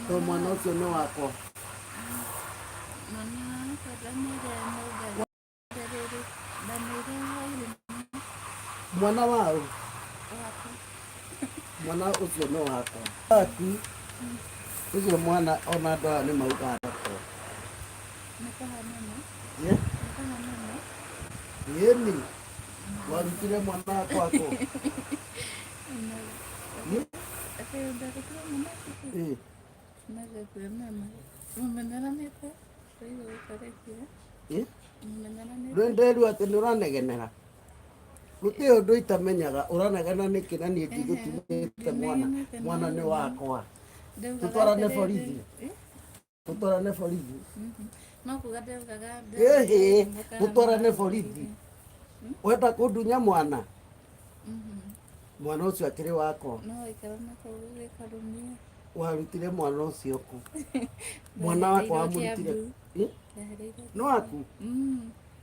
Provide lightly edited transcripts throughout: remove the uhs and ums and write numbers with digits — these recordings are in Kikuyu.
To mwana ũcio nĩ wakwa. Mwana wakwa ndamwĩre mũngarĩrĩ ndamwĩre hwaĩ-inĩ. Mwana waũ? Wakwa. Mwana ũcio nĩ wakwa. Waku ũcio mwana ona andũ aya nĩ maugaga ndakwa. Nĩ kũhanana. Ĩ? Nĩ kũhanana. Ĩni warutire mwana wakwa kũ? Ĩ? Atĩ ndarutire mwana waku. Ĩ. Nagakuĩ mama. Mũmenyeranĩte? Rĩu ũkarekia. Ĩ? Mũmenyeranĩte? Rĩu nderirwo atĩ nĩ ũranegenera. Gũtirĩ ũndũ itamenyaga ũranegena nĩkĩ na niĩ ndigũtumĩte mwana mwana nĩ wakwa. Ndaugaga Tũtwarane atĩrĩrĩ, borithi. ĩ? Tũtwarane borithi. No kuga ndaugaga Ĩhĩ, tũtwarane borithi. Wenda kũndunya mwana? Mwana ũcio akĩrĩ wakwa. No ikara na kũu gĩkarũmie. Warutire mwana ũcio kũ? Mwana wakwa wamũrutire? Ĩ? Nĩ waku?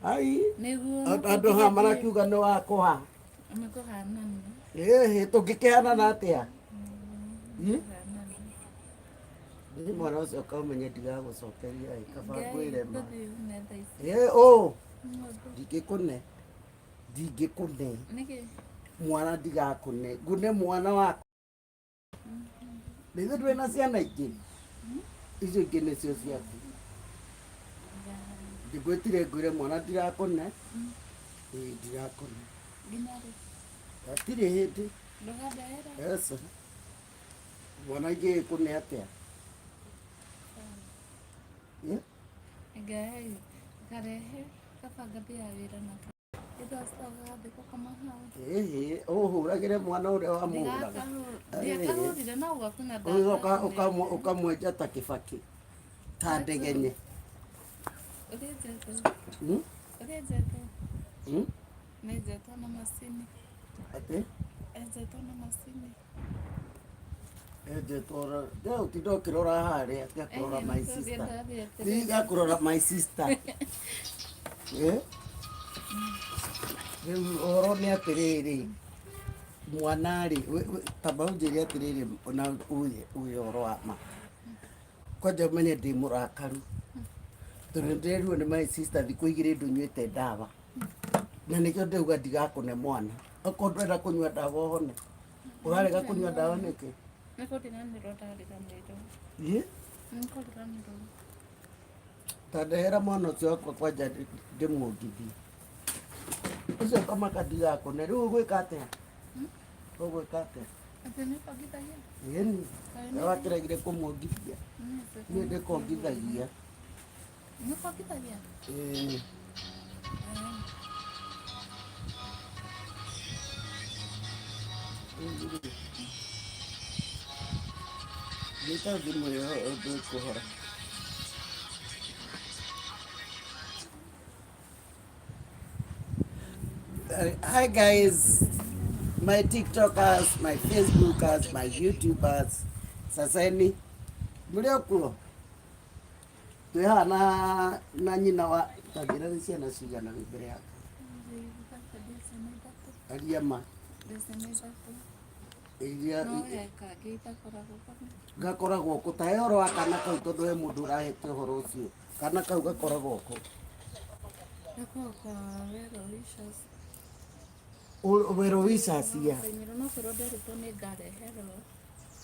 Ai, Nĩguo andũ haha marakiuga nĩ wakwa. Nĩkũhanana. Ĩhĩ, tũngĩkĩhanana atĩa? Ĩ? Niĩ mwana ũcio ũkaumenye ndigagũcokeria ĩ, kaba ngwĩre ma. Ĩ, ũ, ndingĩkũne, ndingĩkũne, mwana ndigakũne, ngũne mwana wakwa. Nĩ ithuĩ ndũrĩ na ciana ingĩ? Icio ingĩ nĩcio ciaku. Ndingwĩtire ngwĩre mwana ndirakũne, ĩ ndirakũne. Hatirĩ hĩndĩ. Yes. Mwana ingĩgĩkũne atĩa? Ĩ? Ngai, karehe kabanga mbia wĩra na Ĩhĩ, ũhũragĩre mwana ũrĩa wamũhũraga. Ndiakahũrire no gwakuna Ũgĩcoka ũkamwenja ta kĩbakĩ, ta ndegenye. Ũrĩenjetwo. Hmm? Ũrĩenjetwo. Hmm? Nĩenjetwo na macini. Atĩ? Enjetwo na macini. Enjetwo nde ũtinda ũkĩrora harĩa, tiga kũrora my sister. Tiga kũrora my sister. Eh? Rĩu ũhoro nĩ atĩrĩrĩ, mwana rĩ, tamba ũnjĩre atĩrĩrĩ na uge uge ũhoro wa ma. Kwanja ũmenye ndĩ mũrakaru, tondũ nĩ ndĩrerirwo nĩ my sister thikũ igĩrĩ ndũnyuĩte ndawa. Na nĩkĩo ndĩrauga ndigakũne mwana. Okorwo ndũrenda kũnyua ndawa ũhone. Ũrarega kũnyua ndawa nĩkĩ? Nĩ kũriganĩrwo ndariganĩirwo. Ĩ? Nĩ kũriganĩrwo. Ta ndehera mwana ũcio wakwa kwanja ndĩmuongithie. Ũcio kamaka ndigakũne. Rĩu ũgwĩka atĩa? Ũgwĩka atĩa? Atĩ nĩ kongithagia? Ĩni. Wakĩregire kũmuongithia. Niĩ ndĩkongithagia. Nĩ kongithagia? Ĩni. Nyita thimũ ĩyo ũndũ ĩkũhora. Hi guys, my TikTokers, my Facebookers, my YouTubers. Saseni, mũrĩ o kuo? Twĩ haha na na nyina wa tanjĩra nĩ ciana cigana wĩ mbere yaku. Aria ma. Iria gakoragwo kũ ta he ũhoro wa kana kau tondũ he mũndũ ũrahete ũhoro ũcio. Kana kau gakoragwo kũ? Gakoragwo kwa Wero Wishers. Wero Wishers ya. No kwĩrwo nderitwo nĩ ngareherwo.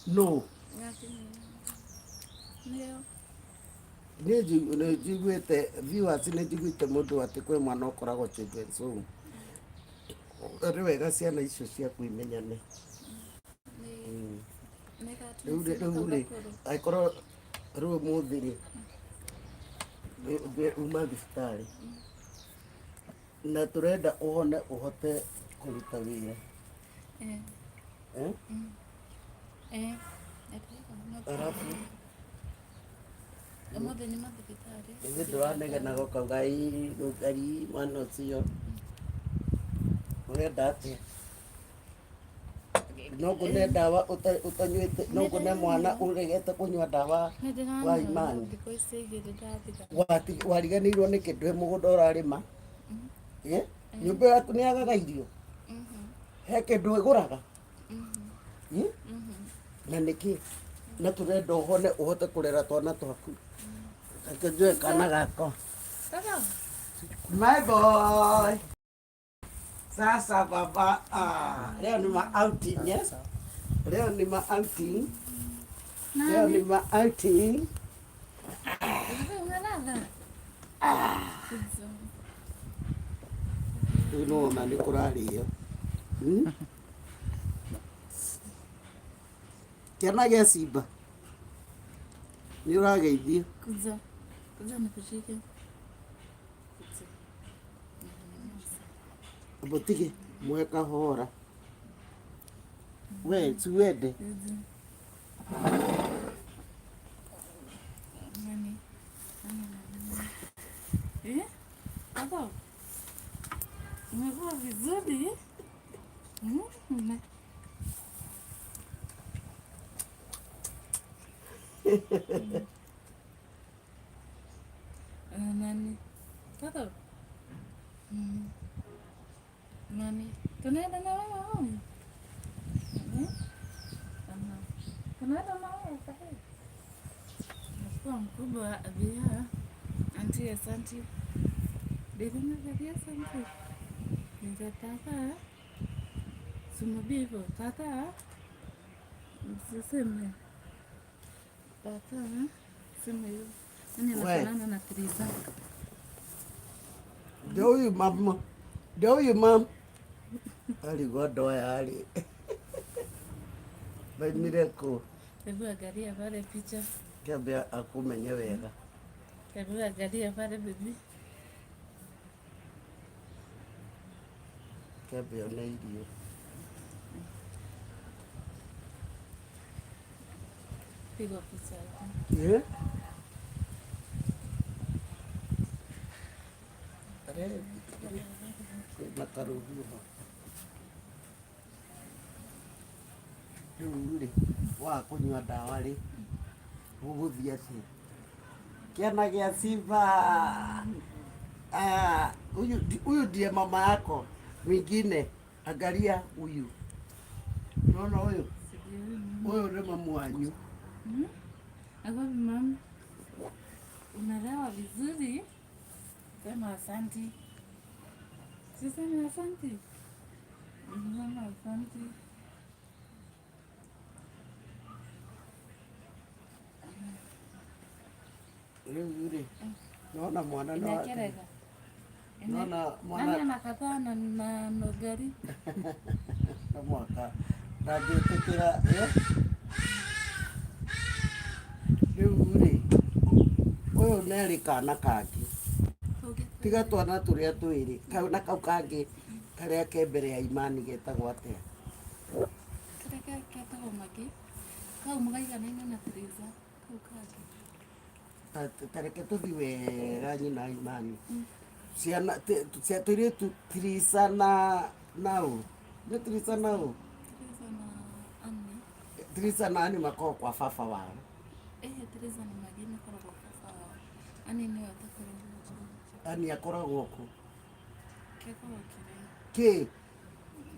No. Nĩyo. Niĩ nĩ njiguĩte viewers nĩ njiguĩte mũndũ atĩ kwĩ mwana ũkoragwo children's home. Nĩ wega ciana icio ciaku imenyane. Rĩu rĩ rĩu rĩ angĩkorwo rĩu ũmũthĩ rĩ uma thibitarĩ na tũrenda ũhone ũhote kũruta wĩra. Eh? Arabu Ũmũthĩ nyuma thibitarĩ. Ithuĩ ndũranegenaga ũkauga ĩ Ngai mwana ũcio ũrenda atĩa? No ngũne ndawa ũtanyuĩte, no ngũne mwana ũregete kũnyua ndawa wa imani. Thikũ ici igĩrĩ ndathira. Wariganĩirwo nĩkĩ ndwĩ mũgũnda ũrarĩma? Eh? Nyũmba yaku nĩ yagaga irio? He kĩndũ ĩgũraga? Eh? Na nĩkĩ? Na tũrenda ũhone ũhote kũrera twana twaku. Reke njoe kana gakwa. Tata. My boy. Sasa baba, ah, leo ni ma outing, yes? Leo ni ma outing. Leo ni Nani? ma outing. Wewe unalala? Kuzo. Rĩu nĩwona nĩ kũrarĩo. Hmm? Kĩana gĩa simba nĩ ũrageithio. Kuzo. Kuzo nikushike. Kuzo. Mũtige mwe kahora. We siwende. Kuzo. Nani? Nani nani? Eh? Baba. Umevua vizuri? Mm. Nani? Tata. Mm. Nani? Tunaenda na wewe home? Eh? Aha. Tunaenda na wewe sahi. Nakuwa mkubwa abia. Anti asanti. Ndithina abia asanti. Nita tata. Simwambie hivyo tata. Msiseme. Tata. Sema hivyo. Nani We. anafanana na Teresa? Ndio huyu mama. Ndio huyu mam. Arigwo andũ aya rĩ. Maimire kũ? Hebu angalia pale picha. Kĩambe akũmenye wega. Hebu angalia pale bibi. Kĩambe one irio. Pigwa picha hapo. Eh? Are kwĩna karũhuho. Rĩu rĩ, waga kũnyua ndawa rĩ, gũgũthiĩ atĩa? Kĩana gĩa simba. Ah, huyu huyu ndiye mama yako. Mwingine angalia huyu. Unaona huyu? Sijui. Huyu nĩ mamu wanyu. Hmm? Akwapi mami? Unalewa vizuri? Sema asanti. Siseme asanti. Sema asanti. Rĩu rĩ, nona mwana no Inakerega. nona Nani mwana anakataa na nogari? no mwaka ndangĩtĩkĩra eh? Rĩu rĩ, ũyũ nerĩ kana kangĩ tiga twana tũrĩa twĩrĩ kau na kau kangĩ karĩa ke mbere ya Imani getagwo atĩa? Kĩrĩa ketagwo Magi. Kau mũgaiganaine na Teresa. Kau kangĩ. Ta reke tũthiĩ wega nyina Imani. Ciana cia tũirĩtu Teresa na naũ nĩ Teresa naũ Teresa na Annie. Teresa na Annie makoragwo kwa baba wao. Eh, Teresa na Magi makoragwo baba wao. Annie nĩwe ũtakoragwo. Annie akoragwo kũ? Kekoragwo kĩrĩa. Kĩ?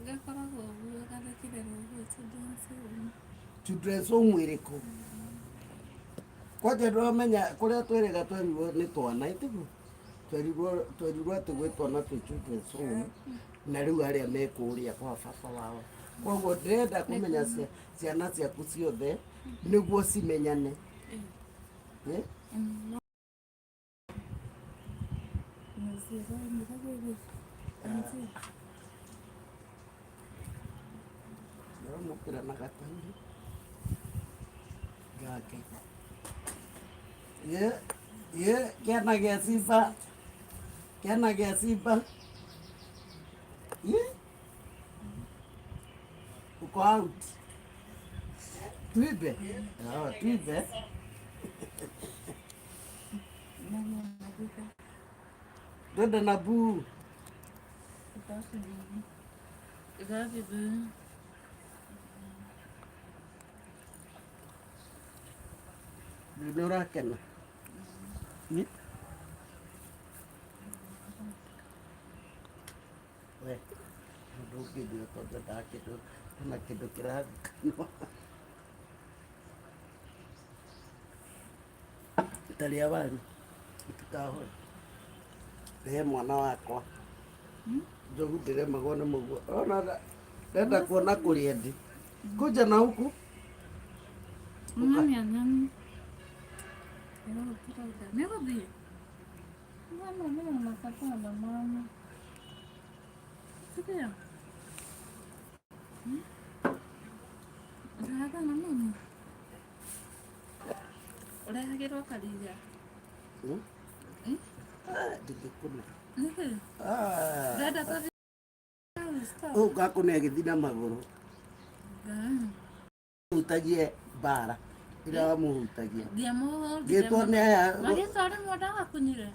Gakoragwo ũguo gathekĩrĩra ũguo children's home. Children's home ĩrĩkũ? Kwanja ndũramenya kũrĩa twĩrĩga twerirwo nĩ twana ĩtiguo? Twerirwo atĩ gwĩ twana twĩ children's home na rĩu arĩa me kũrĩa kwa baba wao. Koguo ndĩrenda kũmenya ciana ciaku ciothe nĩguo cimenyane. Eh? Mm. Ndĩramũkĩra na gataire gake. Ye, ye, kĩana gĩa simba. Kĩana gĩa simba. Ye. Uko out. Tuibe. Ah, tuibe. Nani anakuja? Twende na buu. Utawapi bibi? Utawapi bibi? Rĩu nĩ ũrakena? Ĩ? We, mũndũ ũngĩnjĩra tondũ ndendaga kĩndũ na kĩndũ kĩrakanwa. Tarĩa waru itikahore. Rehe mwana wakwa. Njogu ndĩremagwo nĩ mũguo. Ona ndenda kuona kũrĩa ndĩ. Kuja na huku. Mami anyani. Nĩgũthiĩ. Mama mimi nakataa na mama. Sikia. Ũrahaka na mami. Ũrehagĩrwo karia. Hmm? Ah, ndingĩkũne. Nĩkĩ? Ah. Ndĩrenda tũthiĩ. Ũũ ngakũne agĩthiĩ na magũrũ. Hutagie mbara. Ĩrĩa wamũhutagia. Ndiamũhũrire. Gĩtwo nĩ aya. Magĩtwo rĩmwe ndagakunyire.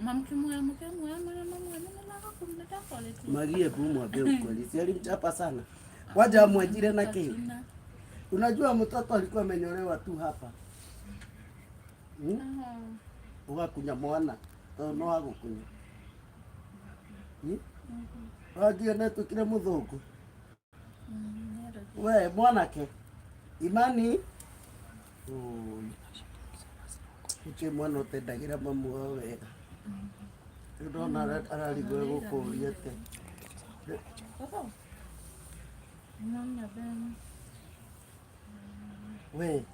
Mamkĩmuoya mũkĩmuoya marĩa mamwe nĩ ndagakunyire ndakorĩtie. Magie kumwambia ukweli. Si alimchapa sana. Kwaja amwajire na kĩ? Unajua mtoto alikuwa amenyolewa tu hapa. Hmm? Ugakunya mwana tondũ no agũkunya. Hmm? Wanjia nĩatuĩkire mũthũngũ. We mwanake Imani. Ũi. Gũtirĩ mwana ũtendagĩra mamu wao wega. Rĩu ndona ararigwo gũkũria atĩa. We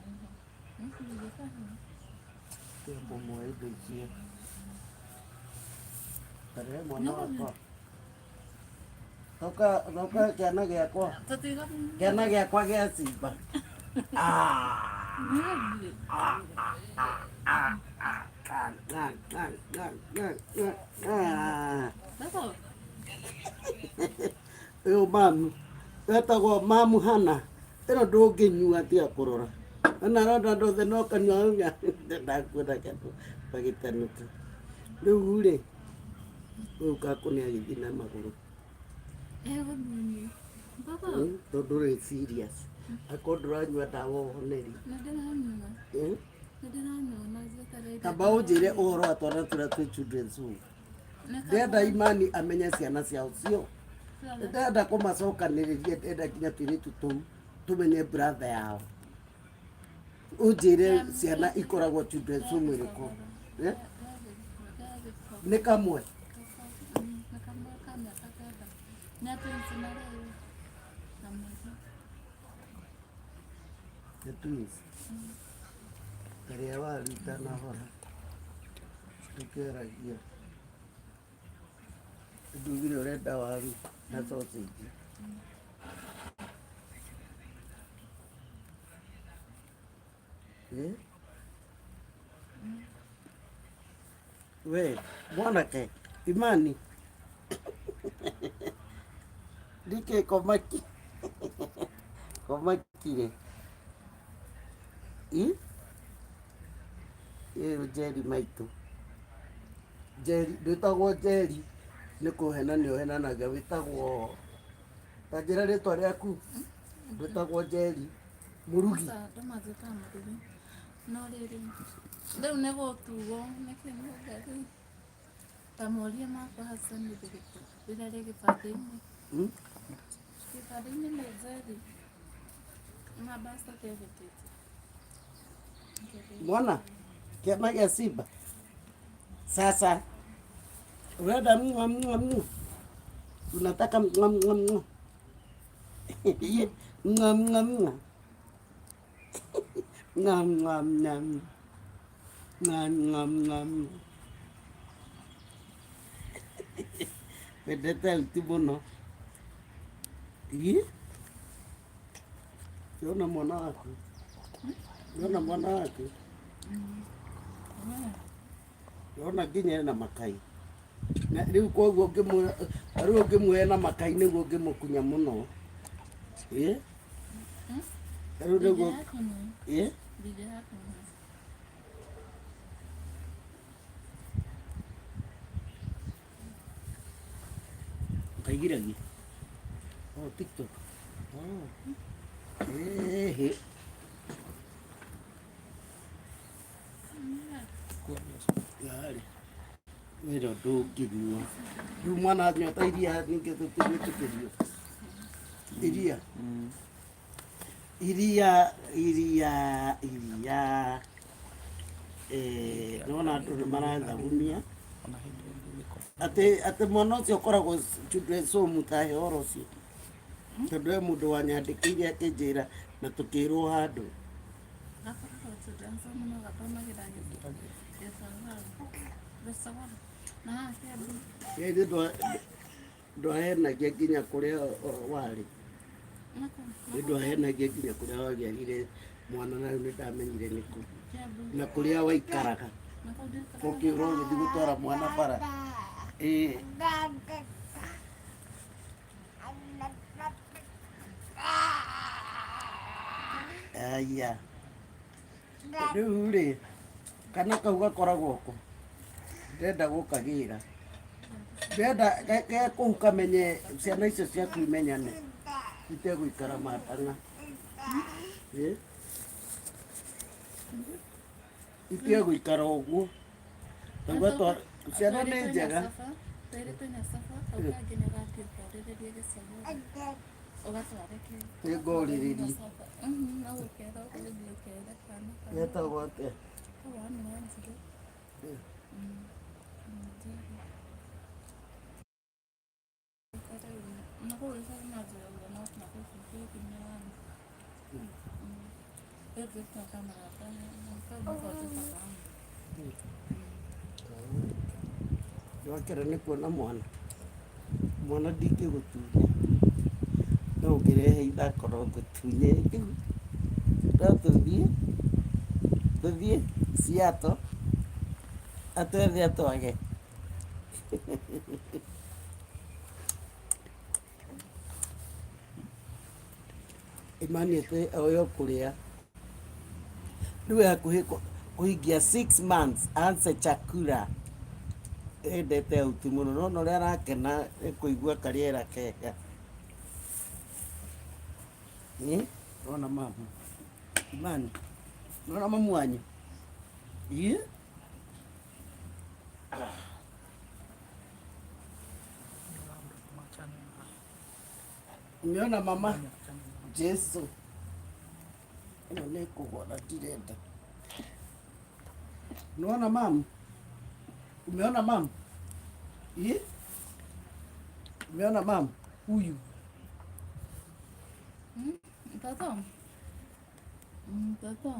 kĩambo indo icio. Tarehe mwana wakwa. Toka toka kĩana gĩakwa. Kĩana gĩakwa gĩa simba. Ah. Ah, ah, ah, ah, ah, ah, ah, ah, ah, ah. Ũyũ mamu etagwo mamu Hana ĩno ndũngĩnyua tiga kũrora ona arona andũ othe no kanyua ndakuona kandũ gagĩtanuka rĩu rĩ ũyũ kakũnĩ agĩthiĩ na magũrũ. Tondũ ndũrĩ serious akorwo ndũranyua ndawa ũhoneri. Eh? Tamba ũnjĩre ũhoro wa twana tũrĩa twĩ children's home. Ndĩrenda Imani amenye ciana ciao cio. Ndĩrenda kũmacokanĩrĩria, ndĩrenda nginya tũirĩtu tũu tũmenye brother yao. Ũnjĩre ciana ikoragwo children's home ĩrĩkũ? Eh? Nĩ kamwe. Nĩ twins. Karĩa waru itanahora. Ndũkĩaragia. Ndugire ũrenda waru na sausage. Eh? We, mwanake, Imani. Ndike komaki. Komakire. I? Ĩyo Njeri maitũ. Njeri, ndwĩtagwo Njeri nĩ kũhenania ũhenanagia, wĩtagwo, ta njĩra rĩtwa rĩaku, ndwĩtagwo Njeri, Mũrugi. Andũ manjĩtaga Mũrugi. No rĩrĩ, rĩu nĩ gũtuo nĩkĩ nyũmba rĩu ta moria makwa hasa nĩ rĩrĩkũ rĩrĩa rĩ gĩbandĩ-inĩ? Hmm? Gĩbandĩ-inĩ nĩ Njeri na birth certificate. Mwana, kĩama gĩa Simba. Sasa urenda mwa mwa mwa. Unataka mwa mwa mwa. Mwa mwa mwa. Mwa mwa mwa. Mwa mwa mwa. Wendete auti mũno. Ĩ? Ndĩrona mwana waku. Ndĩrona mwana waku. Ndĩrona nginya ena makai. Na rĩu koguo ũngĩmwĩra rĩu ũngĩmuoya na makai nĩguo ũngĩmũkunya mũno. Ĩ? Rĩu nĩguo ĩ? Kaigiragia. Oh, TikTok. Oh. Ĩhĩ. Yarĩ. Wĩra ndũngĩnyua. Rĩu mwana anyua ta iria ningĩ tũtingĩtĩkĩrio. Iria. Iria, iria, iria. Nĩwona andũ nĩ marathagumia atĩ atĩ mwana ũcio ũkoragwo children's home tahe ũhoro ũcio, tondũ he mũndũ wanyandĩkĩire akĩnjĩra na tũkĩrwo handũ. Gakoragwo children's home no gathomagĩra Gĩcogoro. Gĩcogoro. Na haha Kiambu. Ĩĩ ndwahenagia nginya kũrĩa warĩ. Nako. Nĩ ndwahenagia nginya kũrĩa wagiarire mwana, na rĩu nĩ ndamenyire nĩkũ Kiambu. na kũrĩa waikaraga. Nako ndikaraga. Ũkĩũrwo ũgĩthiĩ gũtwara mwana bara. Ĩĩ. Aya. Rĩu rĩ, kana kau gakoragwo kũ? Ndĩrenda gũkagĩra. Ndĩrenda ge kũu kamenye ciana icio ciaku imenyane. Itegũikara matang'a. Ĩ? Itegũikara ũguo. Tauga ciana nĩ njega. Twairĩtwo ina sofa, kau kangĩ nĩ ũgathiĩ ũkorĩrĩrie gĩcogoro. Ũgatware kĩ. Nĩngorĩrĩria. No gũkera ũgũthiĩ ũkere kana kau. Getagwo atĩa? Kau wa Wanjiru. Wanjiru. Na kũu gĩcagi manjĩragia no na gũkũ kwĩ wanyu. Rĩu kau nĩko njĩtaga. Ndwakena nĩ kuona mwana. Mwana ndingĩgũtunya. No ũngĩrehe ithako no ngũtunye. Rĩu no tũthiĩ, tũthiĩ Seattle atwethe atwage. Imani oyo kũrĩa. Rĩu e hakuhĩ kũhingia 6 months anze chakula. Endete auti mũno, nĩwona ũrĩa arakena nĩ kũigua karĩera kega. Ĩ, nĩwona mama? Imani, nĩwona mamu wanyu? Ĩ? Umeona mama? Jesu. Ĩno nĩ kũgwa na ndirenda. Unaona mam? Umeona mam? Ĩ? Umeona mam? Huyu. Mtoto. Mtoto.